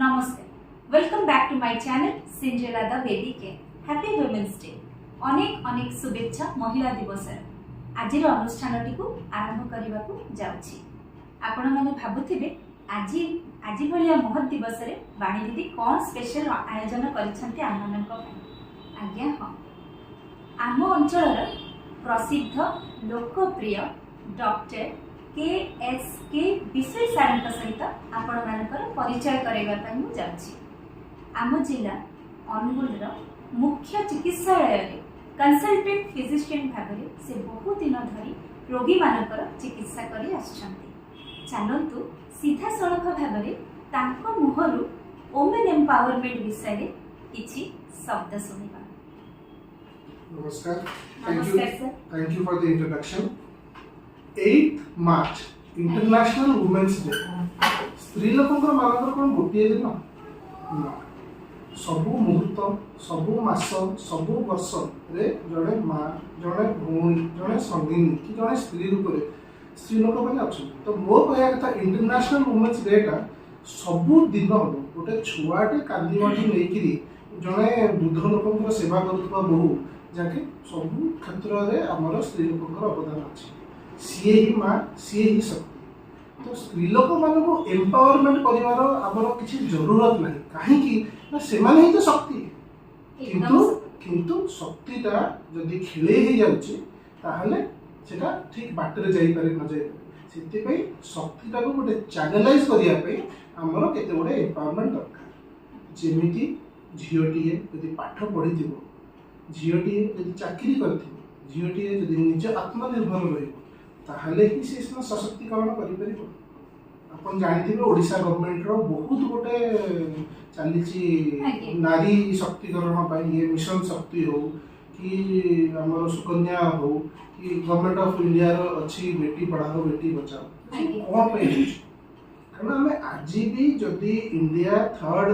ନମସ୍କାର, welcome back to my channel, Cinderella the Baby Care. Happy Women's Day. ଅନେକ ଅନେକ ଶୁଭେଚ୍ଛା ମହିଳା ଦିବସର। ଆଜିର ଅନୁଷ୍ଠାନଟିକୁ ଆରମ୍ଭ କରିବାକୁ ଯାଉଛି। ଆପଣମାନେ ଭାବୁଥିବେ, ଆଜି ଭଳିଆ ମହତ୍ ଦିବସରେ ବାଣୀ ଦିଦି କ'ଣ ସ୍ପେଶାଲ ଆୟୋଜନ କରିଛନ୍ତି ଆମମାନଙ୍କ ପାଇଁ। ଆଜ୍ଞା ହଁ, ଆମ ଅଞ୍ଚଳର ପ୍ରସିଦ୍ଧ ଲୋକପ୍ରିୟ doctor K S K Bishoi ସାର୍ଙ୍କ ସହିତ ଆପଣମାନଙ୍କର ପରିଚୟ କରାଇବା ପାଇଁ ମୁଁ ଯାଉଛି। ଆମ ଜିଲ୍ଲା ଅନୁଗୁଳର ମୁଖ୍ୟ ଚିକିତ୍ସାଳୟରେ କନସଲଟାଣ୍ଟ ଫିଜିସିଆନ ଭାବରେ ସେ ବହୁ ଦିନ ଧରି ରୋଗୀମାନଙ୍କର ଚିକିତ୍ସା କରି ଆସୁଛନ୍ତି। ଚାଲନ୍ତୁ, ସିଧାସଳଖ ଭାବରେ ତାଙ୍କ ମୁହଁରୁ ଓମେନ୍ ଏମ୍ପାୱାରମେଣ୍ଟ ବିଷୟରେ କିଛି ଶବ୍ଦ ଶୁଣିବା। ନମସ୍କାର। Thank you. ନମସ୍କାର sir. Thank you for the introduction. 8th March, International Women's Day. ସ୍ତ୍ରୀ ଲୋକଙ୍କର ମାନଙ୍କର କ'ଣ ଗୋଟିଏ ଦିନ ନା? ସବୁ ମୁହୂର୍ତ୍ତ, ସବୁ ମାସ, ସବୁ ବର୍ଷରେ ଜଣେ ମା, ଜଣେ ଭଉଣୀ, ଜଣେ ସଙ୍ଗିନୀ କି ଜଣେ ସ୍ତ୍ରୀ ରୂପରେ ସ୍ତ୍ରୀ ଲୋକମାନେ ଅଛନ୍ତି। ତ ମୋ କହିବା କଥା, ଇଣ୍ଟରନ୍ୟାସନାଲ ଓମେନ୍ସ ଡେଟା ସବୁ ଦିନ ହବ। ଗୋଟେ ଛୁଆଟେ କାନ୍ଦିବାଠୁ ନେଇକିରି ଜଣେ ବୃଦ୍ଧ ଲୋକଙ୍କର ସେବା କରୁଥିବା ବୋହୂ ଯାକେ ସବୁ କ୍ଷେତ୍ରରେ ଆମର ସ୍ତ୍ରୀ ଲୋକଙ୍କର ଅବଦାନ ଅଛି। ସିଏ ହିଁ ମା, ସିଏ ହିଁ ଶକ୍ତି। ତ ସ୍ତ୍ରୀ ଲୋକମାନଙ୍କୁ ଏମ୍ପାୱାରମେଣ୍ଟ କରିବାର ଆମର କିଛି ଜରୁରତ ନାହିଁ। କାହିଁକି ନା ସେମାନେ ହିଁ ତ ଶକ୍ତି। କିନ୍ତୁ ଶକ୍ତିଟା ଯଦି ଖେଳେଇ ହେଇଯାଉଛି, ତାହେଲେ ସେଟା ଠିକ ବାଟରେ ଯାଇପାରେ ନ ଯାଇପାରେ। ସେଥିପାଇଁ ଶକ୍ତିଟାକୁ ଗୋଟେ ଚ୍ୟାନେଲାଇଜ କରିବା ପାଇଁ ଆମର କେତେ ଗୁଡ଼େ ଏମ୍ପାୱାରମେଣ୍ଟ ଦରକାର। ଯେମିତି ଝିଅଟିଏ ଯଦି ପାଠ ପଢ଼ିଥିବ, ଝିଅଟିଏ ଯଦି ଚାକିରି କରିଥିବ, ଝିଅଟିଏ ଯଦି ନିଜ ଆତ୍ମନିର୍ଭର ରହିବ, ତାହେଲେ ହିଁ ସେ ସିନା ସଶକ୍ତିକରଣ କରିପାରିବ। ଆପଣ ଜାଣିଥିବେ, ଓଡ଼ିଶା ଗଭର୍ଣ୍ଣମେଣ୍ଟର ବହୁତ ଗୋଟେ ଚାଲିଛି ନାରୀ ଶକ୍ତିକରଣ ପାଇଁ। ଇଏ ମିଶନ ଶକ୍ତି ହଉ କି ଆମର ସୁକନ୍ୟା ହଉ କି ଗଭର୍ଣ୍ଣମେଣ୍ଟ ଅଫ୍ ଇଣ୍ଡିଆର ଅଛି ବେଟି ପଢ଼ାଓ ବେଟି ବଚାଓ, ଏସବୁ କ'ଣ ପାଇଁ ହେଉଛି? କାରଣ ଆମେ ଆଜି ବି ଯଦି ଇଣ୍ଡିଆ ଥାର୍ଡ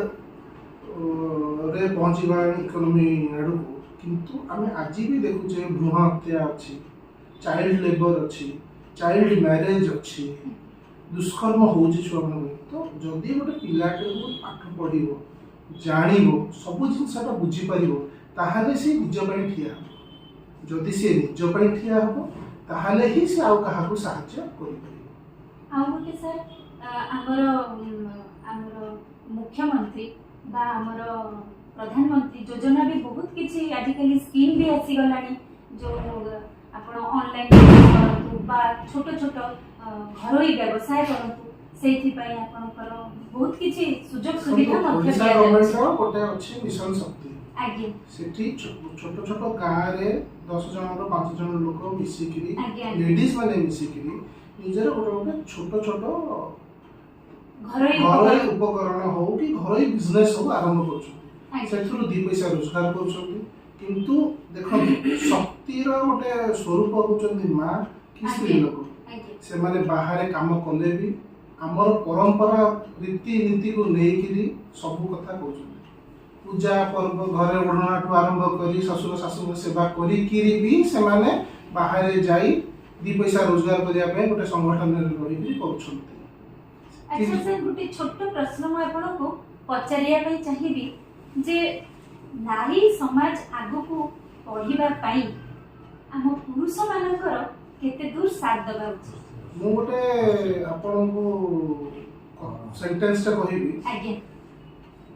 ରେ ପହଞ୍ଚିଗଲାଣି ଇକୋନୋମି ଆଡ଼କୁ, କିନ୍ତୁ ଆମେ ଆଜି ବି ଦେଖୁଛେ ଭ୍ରୂଣ ହତ୍ୟା ଅଛି, ଚାଇଲ୍ଡ ଲେବର ଅଛି, ଚାଇଲ୍ଡ ମ୍ୟାରେଜ ଅଛି, ଦୁଷ୍କର୍ମ ହେଉଛି ଛୁଆମାନଙ୍କ। ତ ଯଦି ଗୋଟେ ପିଲାଟାକୁ ପାଠ ପଢ଼ିବ, ଜାଣିବ, ସବୁ ଜିନିଷଟା ବୁଝିପାରିବ, ତାହେଲେ ସେ ନିଜ ପାଇଁ ଠିଆ ହେବ। ଯଦି ସେ ନିଜ ପାଇଁ ଠିଆ ହେବ, ତାହେଲେ ହିଁ ସେ ଆଉ କାହାକୁ ସାହାଯ୍ୟ କରିପାରିବ। ଆଉ ଗୋଟେ ସାର୍, ଆମର ମୁଖ୍ୟମନ୍ତ୍ରୀ ବା ଆମର ପ୍ରଧାନମନ୍ତ୍ରୀ ଯୋଜନା ବି ବହୁତ କିଛି ଆଜିକାଲି ସ୍କିମ୍ ବି ଆସିଗଲାଣି, ଯୋଉ ଆପଣ ଅନଲାଇନ୍ କରନ୍ତୁ ବା ଛୋଟ ଛୋଟ ଘରୋଇ ବ୍ୟବସାୟ କରନ୍ତୁ, ସେଇଥିପାଇଁ ଆପଣଙ୍କର ବହୁତ କିଛି ସୁଯୋଗ ସୁବିଧା ମଧ୍ୟ ଓଡ଼ିଶା ଦିଆଯାଉଛି। ଗଭର୍ଣ୍ଣମେଣ୍ଟର ଗୋଟେ ଅଛି ମିଶନ ଶକ୍ତି। ସେଠି ଛୋଟ ଛୋଟ ଗାଁରେ 10 ଜଣରୁ 5 ଜଣ ଲୋକ ମିଶିକିରି, ଆଜ୍ଞା ଆଜ୍ଞା। ଲେଡିଜ ମାନେ ମିଶିକିରି ନିଜର ଗୋଟେ ଗୋଟେ ଛୋଟ ଛୋଟ ଘରୋଇ ଘରୋଇ ଉପକରଣ। ଉପକରଣ ହଉ କି ଘରୋଇ ବିଜନେସ୍ ହଉ ଆରମ୍ଭ କରୁଛନ୍ତି। ସେଥିରୁ 2 ପଇସା ରୋଜଗାର କରୁଛନ୍ତି। କିନ୍ତୁ ଦେଖନ୍ତୁ, ଶକ୍ତିର ଗୋଟେ ସ୍ୱରୂପ ହଉଛନ୍ତି ମା କି ସ୍ତ୍ରୀ ଲୋକ। ସେମାନେ ବାହାରେ କାମ କଲେ ବି ଆମର ପରମ୍ପରା ରୀତିନୀତିକୁ ନେଇକିରି ସବୁ କଥା କହୁଛନ୍ତି। ପୂଜା ପର୍ବ, ଘରେ ଓଢ଼ଣାଠୁ ଆରମ୍ଭ କରି ଶ୍ୱଶୁର ଶାଶୁଙ୍କ ସେବା କରିକିରି ବି ସେମାନେ ବାହାରେ ଯାଇ 2 ପଇସା ରୋଜଗାର କରିବା ପାଇଁ ଗୋଟେ ସଂଗଠନରେ ରହିକିରି କରୁଛନ୍ତି। ଆଚ୍ଛା ସାର୍, ଗୋଟେ ଛୋଟ ପ୍ରଶ୍ନ ମୁଁ ଆପଣଙ୍କୁ ପଚାରିବା ପାଇଁ ଚାହିଁବି ଯେ ନାରୀ ସମାଜ ଆଗକୁ ବଢିବା ପାଇଁ ଆମ ପୁରୁଷମାନଙ୍କର କେତେ ଦୂର ସାଥ ଦେବା ଉଚିତ? ମୁଁ ଗୋଟେ ଆପଣଙ୍କୁ ସେଣ୍ଟେନ୍ସଟା କହିବି।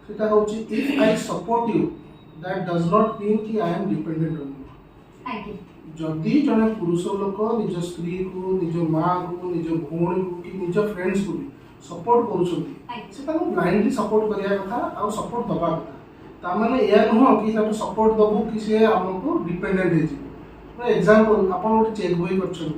ସେଟା ହଉଛି, "If I support you, that does not mean କି I am dependent on you." ଯଦି ଜଣେ ପୁରୁଷ ଲୋକ ନିଜ ସ୍ତ୍ରୀକୁ, ନିଜ ମାଆକୁ, ନିଜ ଭଉଣୀକୁ କି ନିଜ ଫ୍ରେଣ୍ଡସକୁ ବି ସପୋର୍ଟ କରୁଛନ୍ତି, ସେ ତାଙ୍କୁ ବ୍ଲାଇଣ୍ଡଲି ସପୋର୍ଟ କରିବା କଥା ଆଉ ସପୋର୍ଟ ଦେବା କଥା। ତାମାନେ ଏଇଆ ନୁହଁ କି ତାକୁ ସପୋର୍ଟ ଦେବୁ କି ସେ ଆମକୁ ଡିପେଣ୍ଡେଣ୍ଟ ହେଇଯିବ। ଫର ଏକ୍ସାମ୍ପଲ, ଆପଣ ଗୋଟେ ଚେକ୍ ବହି କରିଛନ୍ତି।